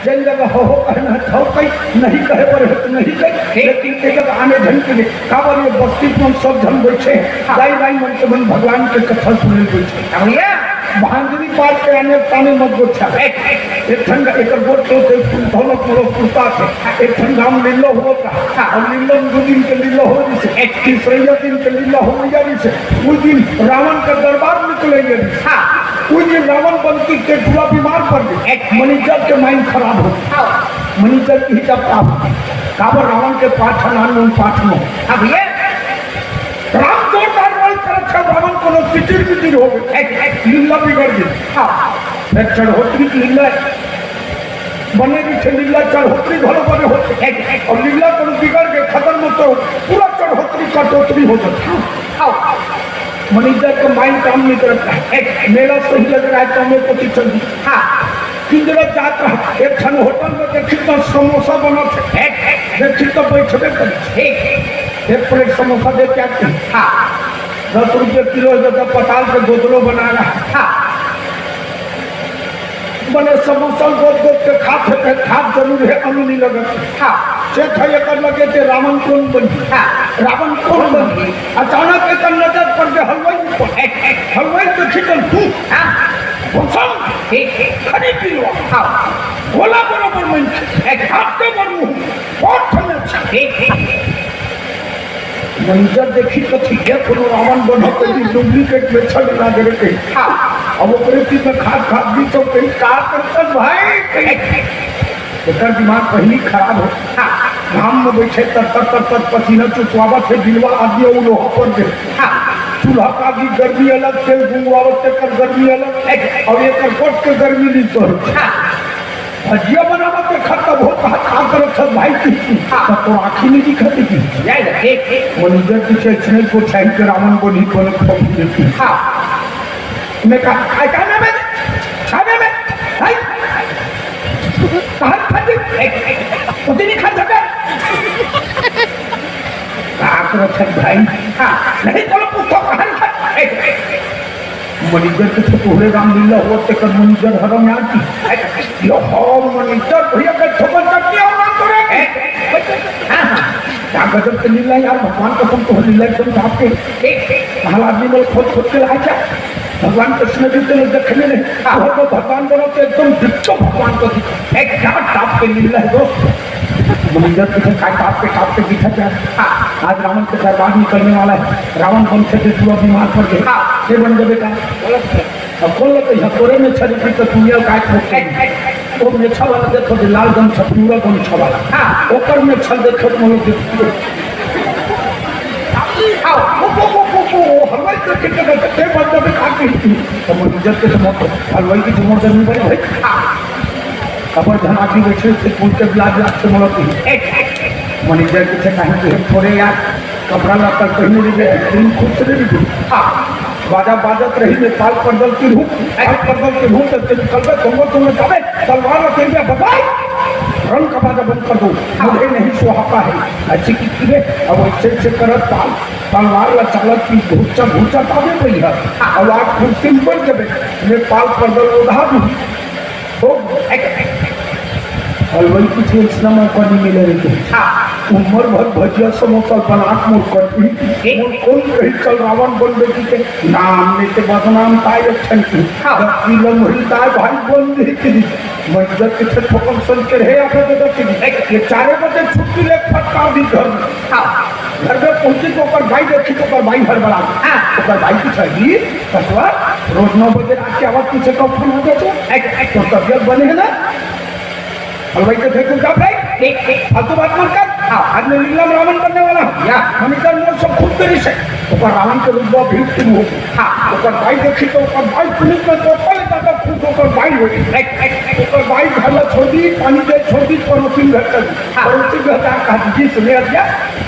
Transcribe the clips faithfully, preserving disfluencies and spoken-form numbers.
जेन जगह हो, हो कहना था, कही नहीं कहे बर हे तो नहीं कही, लेकिन एक जगह आने धन के लिए काबर ये बस्ती में सब झन बैठे हैं, दाई दाई मन से मन भगवान के कथा सुने बैठे। अब भैया, भांजनी पार के आने ताने मत गोठा। एक ठन एक गोठ तो ते फूल धौलत मोरो कुर्ता से, एक ठन गांव लीलो हुआ था, और लीलो में दो दिन के लीलो हो जैसे, तीसरैया दिन के लीलो हो जैसे, उस दिन रावण का दरबार निकले जैसे। हाँ। उस दिन रावण बन के पूरा बीमार पड़ गए। एक मनीजर के माइंड खराब हो। हाँ। मनीजर की हिसाब का हो। काबर रावण के पाठ नान उन पाठ में। अब ये राम जोरदार रोल करत है, रावण कोनो सिटिर पिटिर हो गए। एक, एक लीला बिगड़ गई। हाँ। फिर चढ़ोतरी की लीला बने भी थे, लीला चढ़ोतरी घरो बने होते। एक, एक और लीला कोनो बिगड़ गए, खत्म हो तो पूरा चढ़ोतरी कटोतरी हो जाता। हाँ। मनीजर का माइंड काम नहीं करता है। एक मेला सही लग रहा है तो हमें पति चल दी। हाँ। किंजरा जात रहा, एक ठन होटल में देखी तो समोसा बनत है। एक, एक देखी तो बैठबे करी। एक, एक प्लेट समोसा दे के आती। हाँ। दस रुपये किलो है, तो पताल के गोदलो बना रहा। हाँ। बने समोसा गोद गोद के खात है, खात जरूर है, अन्न नहीं लगत। हाँ। चेत है एकर लगे के रावण कौन बनी। हाँ। रावण कौन बनी। अचानक एकर नजर पड़ गए हलवाई ऊपर। एक, एक हलवाई देखी तो तू। हाँ। भूषण। ठीक, ठीक। खरी पिलवा। हाँ। गोला बरोबर मन। एक हाथ के बरू। बहुत ठंड अच्छा। ठीक, ठीक। मंजर देखी तो ठीक है, कोनो रावण बनत तो डुप्लीकेट में छड़ ना दे रहे। हाँ। अब ओकरे चीज में खाद खाद भी तो कहीं का करता भाई, कहीं एकर दिमाग पहली खराब हो। हाँ। घाम में बैठे तर तर तर तर पसीना चुचवावत है, बिलवा आदि और लोहा पर दे। हाँ। चूल्हा का भी गर्मी अलग, तेल गुंगवावत तेकर गर्मी अलग, एक और एकर गोट के गर्मी ली तो। हाँ। भजिया बनावत के खत्म हो, कहा का करत सब भाई की। हाँ। तो, तो आँखी नहीं दिखत की। या, या, एक, एक। मंजर की चेचने को छाई के रावण को नहीं बनत पकड़ देती। हाँ। मैं कहा, "आ, क्या नाम है? क्या नाम है? भाई, कहाँ खाती? ए, ए, कुछ नहीं खा सका।" कहाँ को रखत भाई? हाँ, नहीं बोलो, पूछो, कहाँ खा? ए, ए, मनिजर के तो तोहरे राम लीला हुआ, ते कर मनिजर हरम यार की। ए, यो हो, मनिजर भैया का ठोकर चटनी और नाम तो रे। ए, हाँ, हाँ। क्या गजब के लीला यार, भगवान कसम तो लीला एकदम साफ के। ठीक, ठीक। हाल आदमी बोले, "खोज, खोज के लाए क्या?" भगवान कृष्ण जी के लोग देखे नहीं। हाँ। वो तो भगवान बनो तो एकदम डिट्टो भगवान को दिखा। एक क्या टाप के लीला है दोस्त। मनिंदर तुझे काय टाप के, टाप के दिखा क्या? हाँ। आज रावण के दरबार निकलने वाला है। रावण बन से पूरा बीमार पड़ गए। हाँ। ये बन गए बेटा। गलत है। अब कौन लोग यहाँ तोरे में छड़ी की तो दुनिया काय ठोक के? एक, एक, एक। वो मेछा वाला देखो, जो लाल गमछा, पूरा गमछा वाला। हाँ। ओकर मेछा देखो, तुम लोग देखो। हाँ, वो, वो, वो, वो, वो, वो हलवाई करके, करके, करके, बंद करके खा के। तो मनिंदर के तो मत, हलवाई की तो मत नहीं बने भाई। हाँ। खबर धन आदमी बैठे से पूछ के ब्लाज लाग से मलत नहीं। एक, एक, एक। मनिंदर के से कहीं कि हम थोड़े यार कपड़ा लत्ता पहने नहीं गए, दिन खुश रहे भी। हाँ। बाजा बाजत रही, नेपाल परदल की रूप, नेपाल परदल की रूप, तो तेरे कल में तुमको, तुमने कहा, "तलवार ला तेरे बजाओ, रंग का बाजा बंद कर दो, मुझे नहीं सुहाता है।" अच्छी की चीजें, अब ऐसे ऐसे करत पाल, तलवार ला चालत की घुच्चा घुच्चा ताबे पड़ी है। अब आप कुर्सी में बैठ गए, नेपाल परदल उधार नहीं। हो, हलवाई की टेंशन में पानी मिले रहे। हाँ। उम्र भर भजिया समोसा बना के मोर कटनी। ठीक। मोर कौन कही चल रावण बन बेटी के नाम में ते बदनाम ताय अक्षन की। हाँ। गति लम्हरी ताय भाई बन बेटी। मंजर के छे ठोकन सन के रहे या फिर तो गति। एक। ये चारे बजे छुट्टी ले फटका दी घर में। हाँ। घर में पहुंची तो ओकर भाई देखी तो ओकर भाई हड़बड़ा गई। हाँ। ओकर भाई पूछा, "जी, कसवा, रोज नौ बजे रात के आवाज पीछे कब फोन हो गया तो? एक, एक। तो तबियत बने है ना?" हलवाई के फेंक उनका फेंक। ठीक, ठीक। फालतू बात मत कर। हाँ। आज मैं लीला में रावण बनने वाला हूँ। या। मनिकर मोर सब खुद करी से। ओकर रावण के रूप में भीड़ शुरू हो गई। हाँ। ओकर भाई देखी तो ओकर भाई पुलिस में तो पहले ज्यादा खुश ओकर भाई हो गई। एक, एक, एक। ओकर भाई घर ला छोड़ दी, पानी दे छोड़ दी, पड़ोसी घर तक। हाँ। पड़ोसी घर जा कहा, "जी सुने अज्ञा,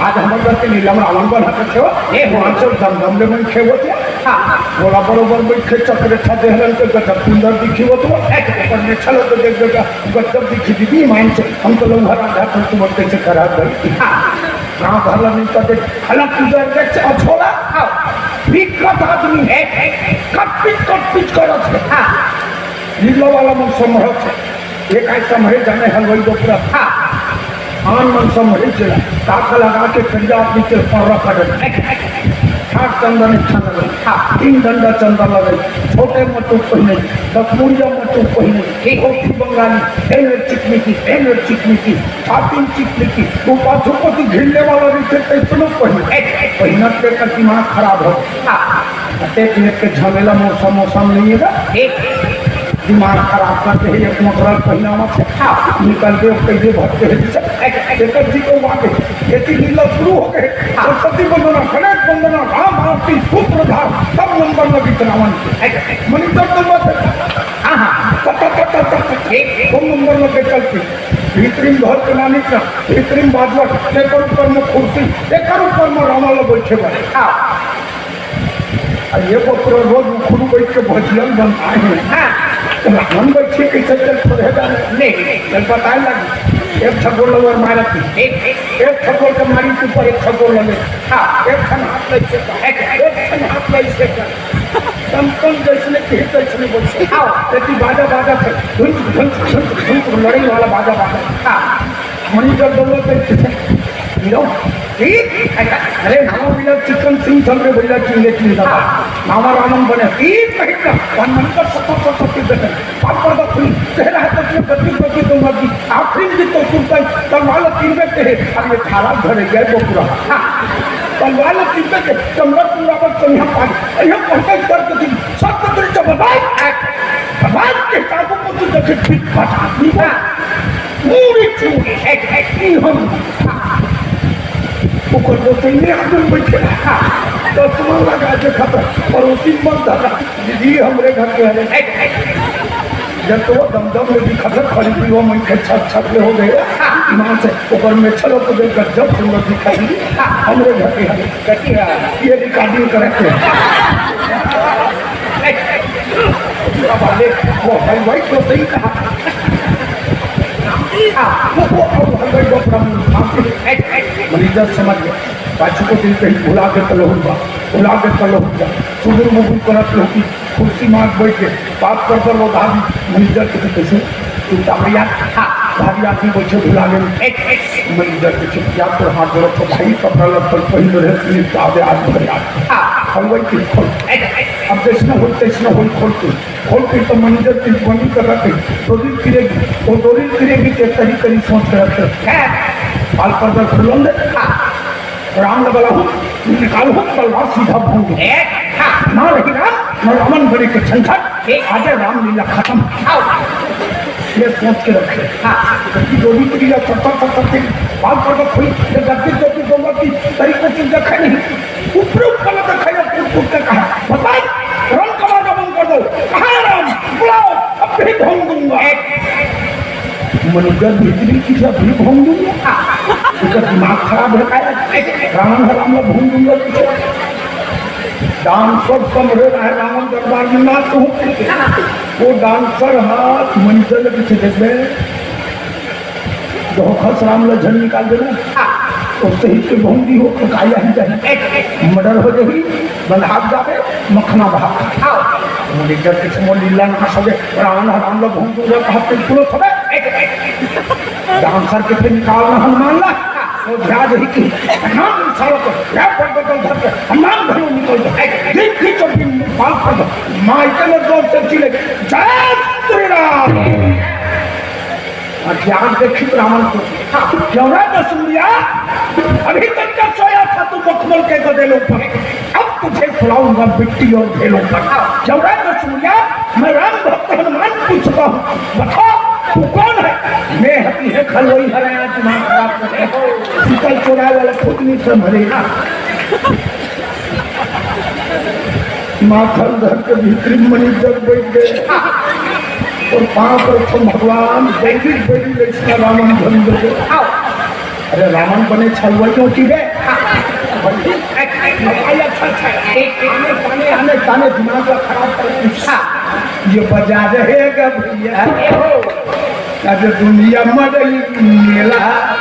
आज हमर घर के लीला में रावण बना के खेवा, ए, भगवान से दम दम ले मन खेवो थे।" हाँ। बोला, "बरोबर बैठ के चक्र था देहलन के गजब सुंदर दिखी हो तो।" एक, एक। पर मैं चलो तो देख बेटा, गजब दिखी दीदी, मान से हम तो लोग हर आधा खर्च मत कैसे करा गई। हाँ। गाँव भर ला मिलकर देख, अलग पूजा देख से अछोला। हाँ। फिर कत आदमी है, कट पिच, कट पिच करत है। हाँ। लीला वाला मन समरथ है। ये काय समरे जाने हलवाई दो पूरा था। आन मन समरे चला, ताका लगा के करिया अपनी चल पौरा पड़े। ठाक चंदन अच्छा लगे। हाँ। तीन डंडा चंदन लगे। छोटे मटू पहिने, दसमुंडिया मटू पहिने, ठीक। धोती बंगाली, एनर चिकनी की, एनर चिकनी की, छाती चिकनी की, वो पाछू को तू घिरने वाला नहीं थे, कैसे लोग पहिने? ए, ए, पहिना के का दिमाग खराब हो। हाँ। अते दिन के झमेला मौसम, मौसम नहीं है ना? ठीक। दिमाग खराब कर दे, एक मोटरा पहिनावा से। हाँ। निकल के कैसे भरते हैं, ए, ए, एक जी को बात है, खेती लीला शुरू हो गए। हाँ। सरस्वती वंदना, गणेश वंदना, राम आरती, सूत्रधार, सब नंबर लगी रावण के। ए, ए, मनिंदर तो मत है। हाँ, हाँ। तक, तक, तक, तक, तक, तक। ठीक। दो नंबर लगे चलती। भीतरी में घर के मालिक ना, भीतरी में बाजवट, तेकर ऊपर में कुर्सी, तेकर ऊपर में रावण लोग बैठे बा। हाँ। आ ये बपुरा रोज उखड़ू बैठ के भजिया बनाए हैं। हाँ। तो रावण बैठे कैसे चल पड़े जाने? नहीं। चल बताए लगी। एक छगोल लवर मारत थी। एक, एक। एक छगोल के मारी के ऊपर एक छगोल लगे। हाँ। एक खन हाथ ले से कर। एक, एक। एक खन हाथ ले से कर। कंपन जैसने कहे तैसने बोल से। हाँ। लेकिन बाजा बाजा कर, झुंझ, झुंझ, झुंझ, झुंझ, लड़ाई वाला बाजा बाजा। हाँ। मणि जब दौलत है, किसे? हीरो? ठीक? अरे, नाम भैया चिकन सिंह चल रहे भैया, चिंगे चिंगा। नाम रामन बने। तीन महीना, वन मन का सत्तर, सत्तर की गठन। पापड़ का फूल, कह रहा है तो अपने गति, गति तो मत दी। आखिरी में तो सुनता है, तलवार तीन में कहे, अब ये थारा घर है, गए वो पूरा। हाँ। तलवार तीन में कहे, कमरा पूरा पर कन्या पानी। अरे, पहुंचा कर के दी। सब कुछ जब बताए, बताए के काबू को तू देखे, ठीक बात आदमी को। हाँ। पूरी चूड़ी है, है, है, हम। ओकर तो सही में आदमी बैठे रहा। चश्मा लगा के खतर, पड़ोसी मन धरा। दीदी, हमरे घर के हरे। जब तो वो दमदम में भी खतर खड़ी थी, वो मन के छत छत में हो गए। ईमान से ओकर में चलो तो देख, गजब सुंदर दिखाई दी। हमरे घर के हरे। कथी है? ये रिकॉर्डिंग करते हैं। अब अरे, वो हलवाई तो सही कहा। हाँ, वो, वो, वो हलवाई तो अपना मुंह खा के मैनेजर समझ गया। पाछू को दिन कहीं भुला के तलहुन बा, भुला के तलहुन बा। सुगुर मुगुर करत लोग की कुर्सी मार बैठ के बात कर कर वो धाम मैनेजर के कैसे चुपचाप यार। हाँ। भारी आदमी बैठे भुला गए। मैनेजर के चुपचाप तो हाथ जोड़ो तो भाई कपड़ा लत्ता पहन रहे, पुलिस आवे आज भर यार। हाँ। हलवाई की खोल। अब जैसने हो, तैसने हो, खोल के, खोल के तो मंजर की बनी कर रखे, डोरी फिरेगी, वो डोरी फिरेगी के तरी तरी सोच कर रखे। खैर, बाल पर्दा खुलन दे। हाँ। राम लबला हूँ, निकाल हूँ, तलवार सीधा भूंग। ए, हाँ। ना रही राम, ना रावण बड़ी के झंझट, ठीक। आज रामलीला खत्म। आओ। ये सोच के रखे। हाँ। कि डोरी फिरेगी, सत्तर, सत्तर के बाल पर्दा खुली, ये गद्दी, गद्दी, गद्दी, तरी को चिंता खाई नहीं। ऊपर ऊपर लगा खाया, फूट फूट के कहा, "बताओ, रंग का बाजा बंद कर दो। कहाँ है राम? बुलाओ, अभी भूंग दूंगा।" मैंने कहा, "भीतरी की क्या अभी भूंग दूंगा?" उसका दिमाग खराब है, क्या है? रावण है, राम ला भूंग दूंगा तुझे। डांसर समझे रहे, रावण दरबार में नाच हो। वो डांसर हाथ मंचल पीछे देख रहे। धोखा से राम लज्जन निकाल देना। हाँ। तो सही के भौंडी हो तो काया ही जाही। मर्डर हो जाही, बंधात जाबे, मखना बहा। हाँ। वो लेकर के समो लीला ना सके, रावण हराम लो भौंडू रे, कहा बिल्कुल हो सके। डांसर के फिर निकालना हनुमान ला, तो ध्यान रही कि नाम सालों को, या पर बदल धर के, हनुमान घरों निकल जाए। दिन की चौकी पाल पर दो, माइकल और दो से चिले, जय श्री राम। हथियार देखी रावण को। क्यों रे दसमुंडिया, अभी तक का सोया था तू मखमल के गदेलों पर, अब तुझे सुलाऊंगा मिट्टी और ढेलों पर। क्यों रे दसमुंडिया, मैं राम भक्त हनुमान पूछता हूँ, बताओ तू कौन है? मैं हती है खलवई हराया, दिमाग खराब कर रहे हो। शीतल चोराए वाला खुद नहीं संभलेगा। माखन धर के भीतरी मणि जग बैठ गए और पांव पर तो भगवान बैठी बैठी लक्ष्मण रावण धन दे। अरे रावण बने छलवइयों की बे। भाई, अच्छा, अच्छा। आने ताने, आने ताने दिमाग का खराब कर दिया। ये बजा रहेगा भैया। अरे दुनिया मरई मेला।